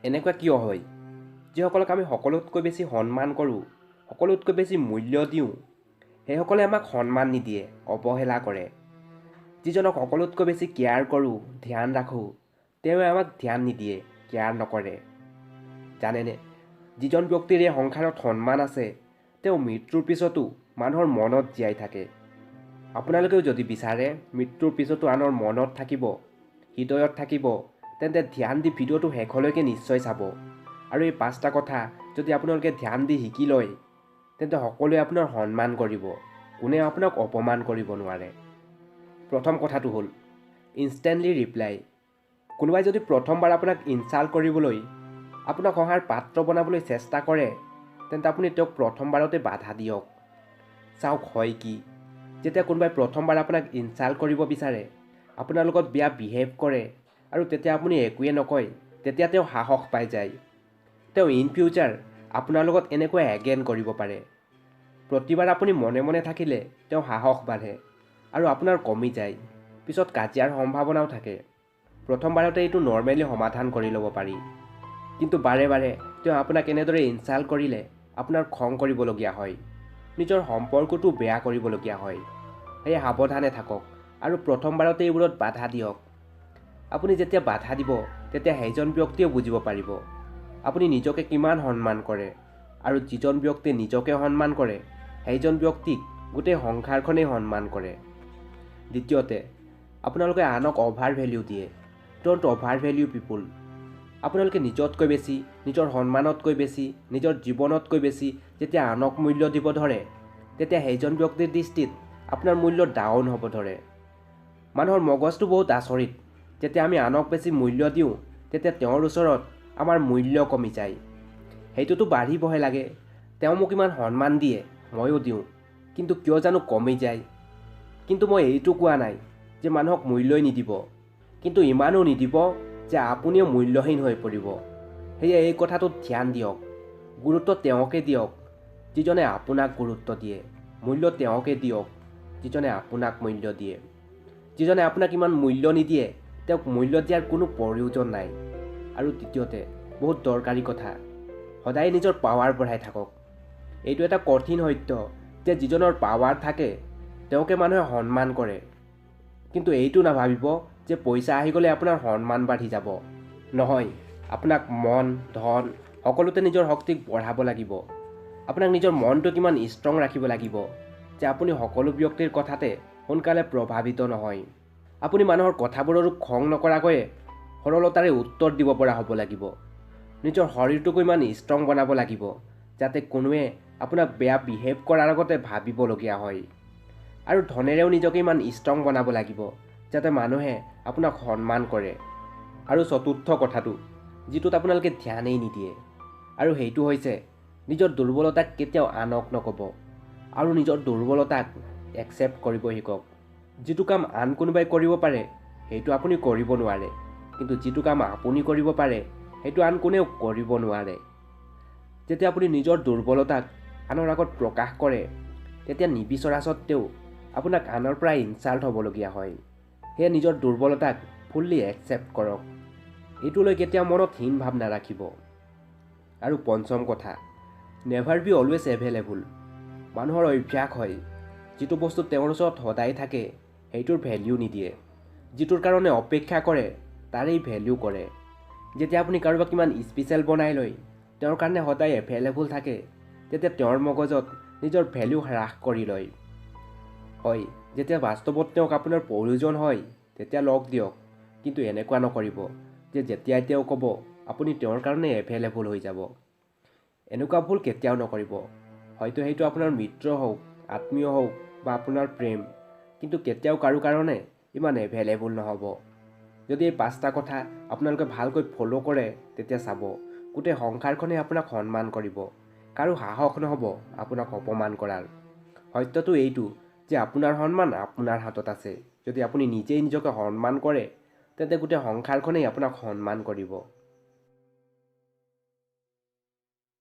এনেকুৱা কিয় হয়? যিসকলক আমি সকলোতকৈ বেছি সন্মান কৰোঁ, সকলোতকৈ বেছি মূল্য দিওঁ, সেইসকলে আমাক সন্মান নিদিয়ে, অৱহেলা কৰে। যিজনক সকলোতকৈ বেছি কেয়াৰ কৰোঁ, ধ্যান ৰাখোঁ, তেওঁৱে আমাক ধ্যান নিদিয়ে, কেয়াৰ নকৰে। জানেনে, যিজন ব্যক্তিৰ এই সংসাৰত সন্মান আছে, তেওঁ মৃত্যুৰ পিছতো মানুহৰ মনত জীয়াই থাকে। আপোনালোকেও যদি বিচাৰে মৃত্যুৰ পিছতো আনৰ মনত থাকিব, হৃদয়ত থাকিব, তেন্তে ধ্যান দি ভিডিঅ'টো শেষলৈকে নিশ্চয় চাব। আৰু এই পাঁচটা কথা যদি আপোনালোকে ধ্যান দি শিকি লয়, তেন্তে সকলোৱে আপোনাৰ সন্মান কৰিব, কোনেও আপোনাক অপমান কৰিব নোৱাৰে। প্ৰথম কথাটো হ'ল ইনষ্টেণ্টলি ৰিপ্লাই। কোনোবাই যদি প্ৰথমবাৰ আপোনাক ইনচাল্ট কৰিবলৈ, আপোনাক হঁহাৰ পাত্ৰ বনাবলৈ চেষ্টা কৰে, তেন্তে আপুনি তেওঁক প্ৰথমবাৰতে বাধা দিয়ক। চাওক হয় কি, যেতিয়া কোনোবাই প্ৰথমবাৰ আপোনাক ইনচাল্ট কৰিব বিচাৰে, আপোনাৰ লগত বেয়া বিহেভ কৰে আৰু তেতিয়া আপুনি একোৱে নকয়, তেতিয়া তেওঁ সাহস পাই যায়। তেওঁ ইন ফিউচাৰ আপোনাৰ লগত এনেকুৱা এগেইন কৰিব পাৰে। প্ৰতিবাৰ আপুনি মনে মনে থাকিলে তেওঁ সাহস বাঢ়ে আৰু আপোনাৰ কমি যায়। পিছত কাজিয়াৰ সম্ভাৱনাও থাকে। প্ৰথমবাৰতে এইটো নৰ্মেলি সমাধান কৰি ল'ব পাৰি, কিন্তু বাৰে বাৰে তেওঁ আপোনাক এনেদৰে ইনচাল্ট কৰিলে আপোনাৰ খং কৰিবলগীয়া হয়, নিজৰ সম্পৰ্কটো বেয়া কৰিবলগীয়া হয়। সেয়ে সাৱধানে থাকক আৰু প্ৰথমবাৰতে এইবোৰত বাধা দিয়ক। আপুনি যেতিয়া বাধা দিব, তেতিয়া সেইজন ব্যক্তিয়েও বুজিব পাৰিব আপুনি নিজকে কিমান সন্মান কৰে। আৰু যিজন ব্যক্তিয়ে নিজকে সন্মান কৰে, সেইজন ব্যক্তিক গোটেই সংসাৰখনেই সন্মান কৰে। দ্বিতীয়তে, আপোনালোকে আনক অভাৰ ভেলিউ দিয়ে। Don't over value people. আপোনালোকে নিজতকৈ বেছি, নিজৰ সন্মানতকৈ বেছি, নিজৰ জীৱনতকৈ বেছি যেতিয়া আনক মূল্য দিব ধৰে, তেতিয়া সেইজন ব্যক্তিৰ দৃষ্টিত আপোনাৰ মূল্য ডাউন হ'ব ধৰে। মানুহৰ মগজটো বহুত আচৰিত। যেতিয়া আমি আনক বেছি মূল্য দিওঁ, তেতিয়া তেওঁৰ ওচৰত আমাৰ মূল্য কমি যায়। সেইটোতো বাঢ়িবহে লাগে। তেওঁ মোক ইমান সন্মান দিয়ে, ময়ো দিওঁ, কিন্তু কিয় জানো কমি যায়। কিন্তু মই এইটো কোৱা নাই যে মানুহক মূল্যই নিদিব, কিন্তু ইমানো নিদিব যে আপুনিও মূল্যহীন হৈ পৰিব। সেয়ে এই কথাটোত ধ্যান দিয়ক। গুৰুত্ব তেওঁকে দিয়ক যিজনে আপোনাক গুৰুত্ব দিয়ে। মূল্য তেওঁকে দিয়ক যিজনে আপোনাক মূল্য দিয়ে। যিজনে আপোনাক ইমান মূল্য নিদিয়ে, তেওঁক মূল্য দিয়াৰ কোনো প্ৰয়োজন নাই। আৰু দ্বিতীয়তে, বহুত দৰকাৰী কথা, সদায় নিজৰ পাৱাৰ বঢ়াই থাকক। এইটো এটা কঠিন সত্য যে যিজনৰ পাৱাৰ থাকে তেওঁকে মানুহে সন্মান কৰে। কিন্তু এইটো নাভাবিব যে পইচা আহি গ'লে আপোনাৰ সন্মান বাঢ়ি যাব। নহয়, আপোনাক মন ধন সকলোতে নিজৰ শক্তিক বঢ়াব লাগিব। আপোনাক নিজৰ মনটো কিমান ষ্ট্ৰং ৰাখিব লাগিব যে আপুনি সকলো ব্যক্তিৰ কথাতে সোনকালে প্ৰভাৱিত নহয়। আপুনি মানুহৰ কথাবোৰৰো খং নকৰাকৈয়ে সৰলতাৰে উত্তৰ দিব পৰা হ'ব লাগিব। নিজৰ শৰীৰটোকো ইমান ষ্ট্ৰং বনাব লাগিব যাতে কোনোৱে আপোনাক বেয়া বিহেভ কৰাৰ আগতে ভাবিবলগীয়া হয়। আৰু ধনেৰেও নিজকে ইমান ষ্ট্ৰং বনাব লাগিব যাতে মানুহে আপোনাক সন্মান কৰে। আৰু চতুৰ্থ কথাটো, যিটোত আপোনালোকে ধ্যানেই নিদিয়ে, আৰু সেইটো হৈছে নিজৰ দুৰ্বলতাক কেতিয়াও আনক নক'ব আৰু নিজৰ দুৰ্বলতাক একচেপ্ট কৰিব শিকক। যিটো কাম আন কোনোবাই কৰিব পাৰে সেইটো আপুনি কৰিব নোৱাৰে, কিন্তু যিটো কাম আপুনি কৰিব পাৰে সেইটো আন কোনেও কৰিব নোৱাৰে। যেতিয়া আপুনি নিজৰ দুৰ্বলতাক আনৰ আগত প্ৰকাশ কৰে, তেতিয়া নিবিচৰা স্বত্তেও আপোনাক আনৰ পৰা ইনচাল্ট হ'বলগীয়া হয়। সেয়ে নিজৰ দুৰ্বলতাক ফুল্লি একচেপ্ট কৰক। এইটো লৈ কেতিয়াও মনত হীন ভাৱ নাৰাখিব। আৰু পঞ্চম কথা, নেভাৰ বি অলৱেজ এভেইলেবল। মানুহৰ অভ্যাস হয়, যিটো বস্তু তেওঁৰ ওচৰত সদায় থাকে সেইটোৰ ভেলিউ নিদিয়ে, যিটোৰ কাৰণে অপেক্ষা কৰে তাৰেই ভেলিউ কৰে। যেতিয়া আপুনি কাৰোবাক ইমান স্পেচিয়েল বনাই লৈ তেওঁৰ কাৰণে সদায় এভেইলেবল থাকে, তেতিয়া তেওঁৰ মগজত নিজৰ ভেলিউ হ্ৰাস কৰি লয়। হয়, যেতিয়া বাস্তৱত তেওঁক আপোনাৰ প্ৰয়োজন হয় তেতিয়া লগ দিয়ক, কিন্তু এনেকুৱা নকৰিব যে যেতিয়াই তেওঁ ক'ব আপুনি তেওঁৰ কাৰণে এভেইলেবল হৈ যাব। এনেকুৱা ভুল কেতিয়াও নকৰিব। হয়তো সেইটো আপোনাৰ মিত্ৰ হওক, আত্মীয় হওক বা আপোনাৰ প্ৰেম, কিন্তু কেতিয়াও কাৰো কাৰণে ইমান এভেইলেবল নহ'ব। যদি এই পাঁচটা কথা আপোনালোকে ভালকৈ ফ'ল' কৰে, তেতিয়া চাব গোটেই সংসাৰখনে আপোনাক সন্মান কৰিব। কাৰো সাহস নহ'ব আপোনাক অপমান কৰাৰ। সত্যটো এইটো যে আপোনাৰ সন্মান আপোনাৰ হাতত আছে। যদি আপুনি নিজেই নিজকে সন্মান কৰে, তেন্তে গোটেই সংসাৰখনেই আপোনাক সন্মান কৰিব।